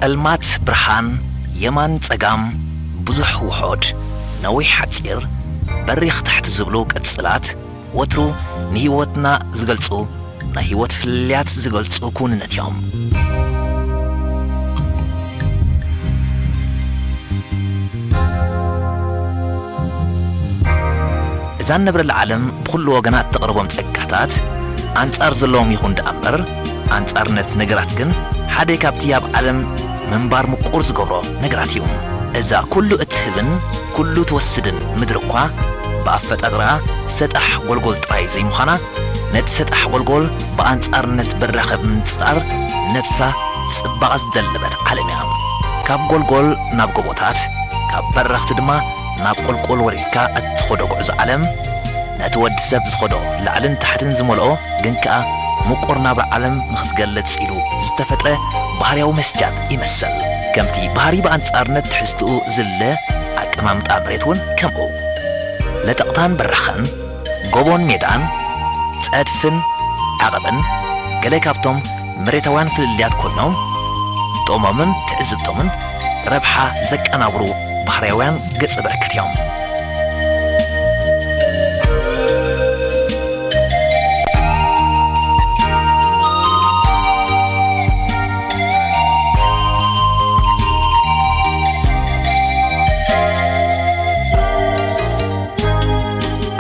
ጸልማት ብርሃን፣ የማን ጸጋም፣ ብዙሕ ውሑድ፣ ነዊሕ ሓጺር፣ በሪኽ ታሕቲ ዝብሉ ቅጽላት ወትሩ ንህይወትና ዝገልጹ፣ ናይ ህይወት ፍልልያት ዝገልጹ ክውንነት እዮም። እዛ ንነብረላ ዓለም ብኹሉ ወገና እተቕርቦም ጸጋታት ኣንጻር ዘለዎም ይኹን ደኣ እምበር፣ ኣንጻርነት ነገራት ግን ሓደ ካብቲ ኣብ ዓለም ምንባር ምቁር ዝገብሮ ነገራት እዩ። እዛ ኩሉ እትህብን ኩሉ ትወስድን ምድሪ እኳ ብኣፈጣጥራኣ ሰጣሕ ጎልጎል ጥራይ ዘይምዃና፣ ነቲ ሰጣሕ ጎልጎል ብኣንጻርነት በራኸ ብምንጻር ነብሳ ጽባቐ ዝደለበት ዓለም እያ። ካብ ጎልጎል ናብ ጎቦታት፣ ካብ በረኽቲ ድማ ናብ ቁልቁል ወሪድካ እትኸዶ ጉዕዞ ዓለም፣ ነቲ ወዲ ሰብ ዝኸዶ ላዕልን ታሕትን ዝመልኦ ግን ከኣ ምቁር ናብራ ዓለም ንኽትገልጽ ኢሉ ዝተፈጥረ ባህርያዊ መስትያት ይመስል። ከምቲ ባህሪ ብኣንጻርነት ትሕዝትኡ ዝለ ኣቀማምጣ መሬት እውን ከምኡ። ለጠቕታን በራኸን፣ ጎቦን ሜዳን፣ ጸድፍን ዓቐብን ገለ ካብቶም መሬታውያን ፍልልያት ኮይኖም፣ ጥቕሞምን ትዕዝብቶምን ረብሓ ዘቀናብሩ ባህርያውያን ገጸ በረከት እዮም።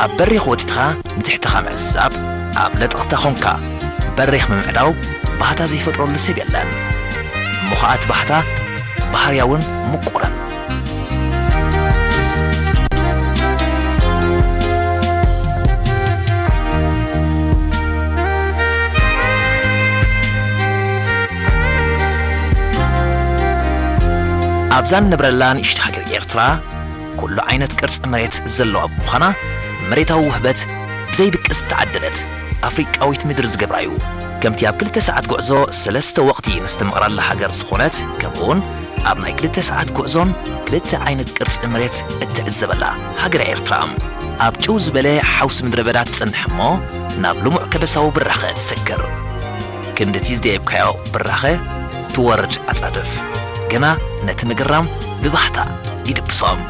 ኣብ በሪኽ ወጺኻ ንትሕተኻ ምዕዛብ፣ ኣብ ለጠቕታ ኾንካ በሪኽ ምምዕዳው ባህታ ዘይፈጥረሉ ሰብ የለን። እሞ ኸኣ እቲ ባህታ ባህርያውን ምቁርን። ኣብዛ ንነብረላ ንእሽቶ ሃገር ኤርትራ፣ ኩሉ ዓይነት ቅርጺ መሬት ዘለዋ ብምዃና፣ መሬታዊ ውህበት ብዘይብቅስ ዝተዓደለት ኣፍሪቃዊት ምድሪ ዝገብራ እዩ። ከምቲ ኣብ ክልተ ሰዓት ጉዕዞ ሰለስተ ወቕቲ ነስተማቕረላ ሃገር ዝኾነት፣ ከምኡውን ኣብ ናይ ክልተ ሰዓት ጉዕዞን ክልተ ዓይነት ቅርጺ መሬት እትዕዘበላ ሃገረ ኤርትራ፣ ኣብ ጭው ዝበለ ሓውሲ ምድረ በዳ ትጸንሕ እሞ፣ ናብ ልሙዕ ከበሳዊ ብራኸ ትሰግር። ክንድቲ ዝደየብካዮ ብራኸ ትወርድ ኣጻድፍ፣ ግና ነቲ ምግራም ብባህታ ይድብሶም።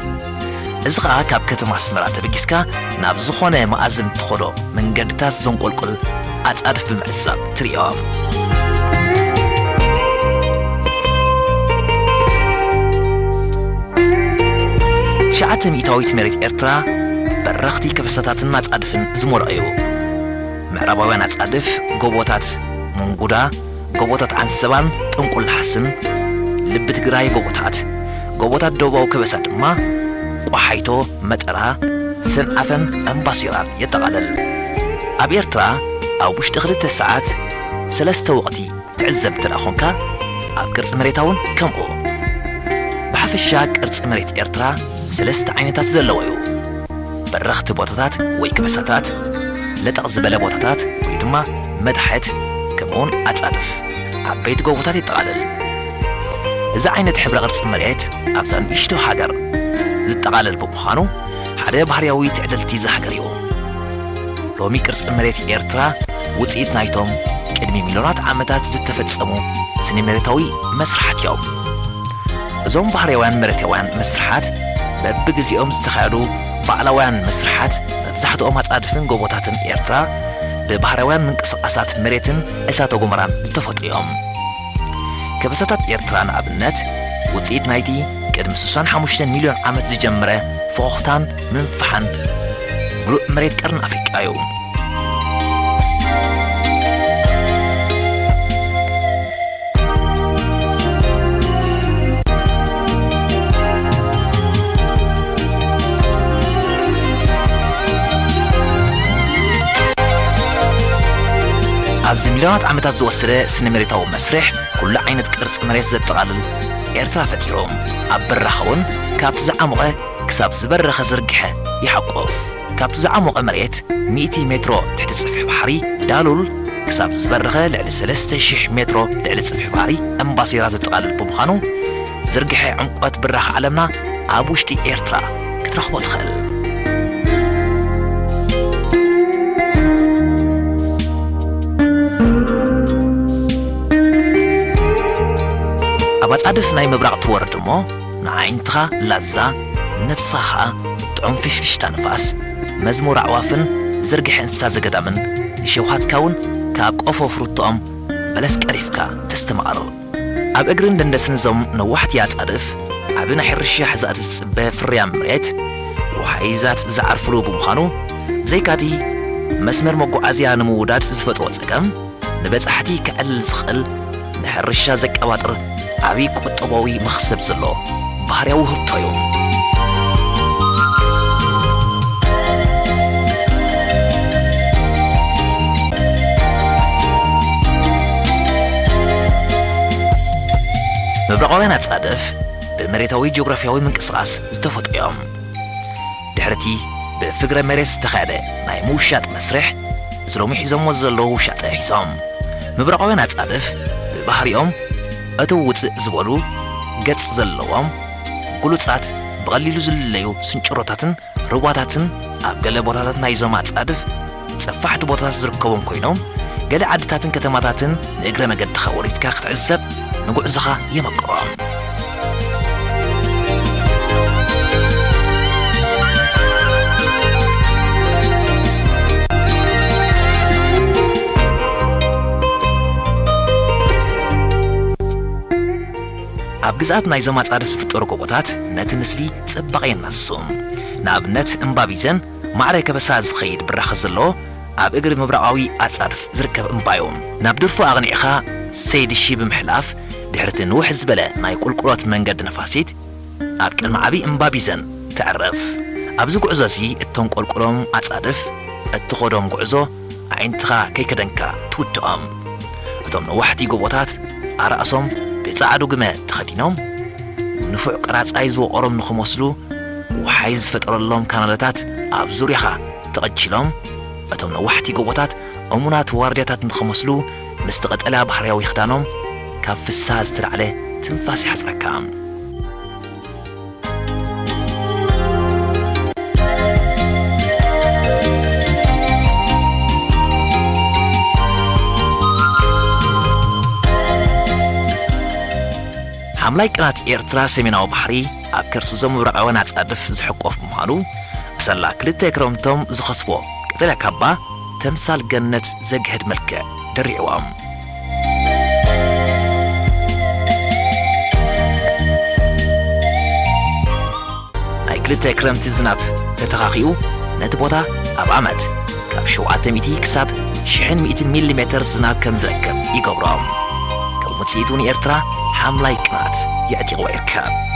እዚ ኸኣ ካብ ከተማ ኣስመራ ተበጊስካ ናብ ዝኾነ መኣዝን ትኸዶ መንገድታት ዘንቆልቁል ኣጻድፍ ብምዕዛብ ትርእዮም። ትሽዓተ ሚእታዊት መሬት ኤርትራ በረኽቲ ከበሳታትን ኣጻድፍን ዝመልኦ እዩ። ምዕራባውያን ኣጻድፍ ጎቦታት መንጉዳ፣ ጎቦታት ዓንሰባን ጥንቁልሓስን፣ ልቢ ትግራይ ጎቦታት፣ ጎቦታት ደቡባዊ ከበሳ ድማ ቋሓይቶ፣ መጠራ፣ ሰንዓፈን እምባሲራን የጠቓልል። ኣብ ኤርትራ ኣብ ውሽጢ ክልተ ሰዓት ሰለስተ ወቕቲ ትዕዘብ እንተ ደኣ ኾንካ፣ ኣብ ቅርጺ መሬታ እውን ከምኡ። ብሓፈሻ ቅርጺ መሬት ኤርትራ ሰለስተ ዓይነታት ዘለዎ እዩ። በረኽቲ ቦታታት ወይ ከበሳታት፣ ለጠቕ ዝበለ ቦታታት ወይ ድማ መታሕት፣ ከምኡውን ኣጻድፍ፣ ዓበይቲ ጎቦታት የጠቓልል። እዚ ዓይነት ሕብረ ቅርጺ መሬት ኣብዛ ንእሽቶ ሃገር ዝጠቓለል ብምዃኑ፣ ሓደ ባህርያዊ ትዕድልቲ እዛ ሃገር እዩ። ሎሚ ቅርጺ መሬት ኤርትራ ውጽኢት ናይቶም ቅድሚ ሚልዮናት ዓመታት ዝተፈጸሙ ስነ-መሬታዊ መስርሓት እዮም። እዞም ባህርያውያን መሬታውያን መስርሓት በብግዜኦም ዝተኻየዱ ባዕላውያን መስርሓት፣ መብዛሕትኦም ኣጻድፍን ጎቦታትን ኤርትራ ብባህርያውያን ምንቅስቓሳት መሬትን እሳተ ጎመራን ዝተፈጥሩ እዮም። ከበሳታት ኤርትራ ንኣብነት ውጽኢት ናይቲ ቅድሚ ስሳን ሓሙሽተን ሚልዮን ዓመት ዝጀመረ ፎኾኽታን ምንፍሓን ምሉእ መሬት ቀርኒ ኣፍሪቃ እዩ። ኣብዚ ሚልዮናት ዓመታት ዝወሰደ ስነ-መሬታዊ መስርሕ፣ ኩሉ ዓይነት ቅርጺ መሬት ዘጠቓልል ኤርትራ ፈጢሩ። ኣብ ብራኸ እውን ካብቲ ዝዓሞቐ ክሳብ ዝበረኸ ዝርግሐ ይሓቁፍ። ካብቲ ዝዓሞቐ መሬት ሚእቲ ሜትሮ ትሕቲ ጽፍሒ ባሕሪ ዳሉል ክሳብ ዝበረኸ ልዕሊ ሰለስተ ሽሕ ሜትሮ ልዕሊ ጽፍሒ ባሕሪ እምባሲራ ዘጠቓልል ብምዃኑ፣ ዝርግሐ ዕምቆት ብራኸ ዓለምና ኣብ ውሽጢ ኤርትራ ክትረኽቦ ትኽእል። ኣጻድፍ ናይ ምብራቕ ትወርድ እሞ፣ ንዓይንትኻ ላዛ፣ ነብስኻ ኸኣ ጥዑም ፍሽፍሽታ ንፋስ፣ መዝሙር ኣዕዋፍን ዝርግሐ እንስሳ ዘገዳምን ንሸውሃትካ እውን ካብ ቆፎ ፍሩቶኦም በለስ ቀሪፍካ ተስተማቕር። ኣብ እግርን ደንደስን እዞም ነዋሕቲ ኣጻድፍ፣ ዓቢ ናይ ሕርሻ ሕዛእቲ ዝጽበ ፍርያም መሬት፣ ወሓይዛት ዝዓርፍሉ ብምዃኑ፣ ብዘይካቲ መስመር መጓዓዝያ ንምውዳድ ዝፈጥሮ ጸገም፣ ንበጻሕቲ ከዕልል ዝኽእል፣ ንሕርሻ ዘቀባጥር ዓቢ ቁጠባዊ መኽሰብ ዘሎ ባህርያዊ ውህብቶ እዩ። ምብራቓውያን ኣጻድፍ ብመሬታዊ ጂኦግራፊያዊ ምንቅስቓስ ዝተፈጥሩ እዮም። ድሕርቲ ብፍግረ መሬት ዝተኻየደ ናይ ምውሻጥ መስርሕ፣ እዚ ሎሚ ሒዞሞ ዘለዉ ውሻጠ ሒዞም። ምብራቓውያን ኣጻድፍ ብባህሪኦም እተው ውጽእ ዝበሉ ገጽ ዘለዎም፣ ግሉጻት፣ ብቐሊሉ ዝልለዩ ስንጭሮታትን ሩባታትን ኣብ ገለ ቦታታት ናይዞም ኣጻድፍ ጸፋሕቲ ቦታታት ዝርከቦም ኮይኖም፣ ገለ ዓድታትን ከተማታትን ንእግረ መገድኻ ወሪድካ ክትዕዘብ ንጉዕዞኻ የመቅሮ። ኣብ ግዝኣት ናይዞም ኣጻድፍ ዝፍጠሩ ጎቦታት ነቲ ምስሊ ጽባቐ የናስሱ። ንኣብነት እምባ ቢዘን ማዕረ ከበሳ ዝኸይድ ብራኸ ዘለዎ ኣብ እግሪ ምብራቓዊ ኣጻድፍ ዝርከብ እምባዩ። ናብ ድርፉ ኣቕኒዕኻ ሰይድሺ ብምሕላፍ፣ ድሕርቲ ንውሕ ዝበለ ናይ ቁልቁሎት መንገዲ ነፋሲት፣ ኣብ ቅድሚ ዓቢ እምባ ቢዘን ተዕርፍ። ኣብዚ ጉዕዞ እዚ እተንቆልቁሎም ኣጻድፍ እትኸዶም ጉዕዞ ኣዒንትኻ ከይከደንካ ትውድኦም። እቶም ነዋሕቲ ጎቦታት ኣራእሶም ብጻዕዱ ግመ ተኸዲኖም፣ ንፉዕ ቀራጻይ ዝወቐሮም ንኽመስሉ፣ ወሓይ ዝፈጠረሎም ካናለታት ኣብ ዙርያኻ ተቐጂሎም፣ እቶም ነዋሕቲ ጎቦታት እሙናት ዋርድያታት ንኽመስሉ፣ ምስቲ ቀጠልያ ባህርያዊ ክዳኖም ካብ ፍስሃ ዝተላዕለ ትንፋስ ይሓጽረካ። ሓምላይ ቅናት ኤርትራ ሰሜናዊ ባሕሪ ኣብ ከርሲ እዞም ምብራቓውያን ኣጻድፍ ዝሕቆፍ ብምዃኑ፣ ብሳላ ክልተ ክረምቶም ዝኸስቦ ቀጠልያ ካባ ተምሳል ገነት ዘግህድ መልክዕ ደሪዕዎም። ናይ ክልተ ክረምቲ ዝናብ ተተኻኺኡ፣ ነቲ ቦታ ኣብ ዓመት ካብ ሸውዓተ ሚእቲ ክሳብ ሽሕን ሚእትን ሚሊ ሜተር ዝናብ ከም ዝረክብ ይገብሮ። ከም ውጽኢቱ ንኤርትራ ሓምላይ ቅናት የዕጢቕዋ ይርከብ።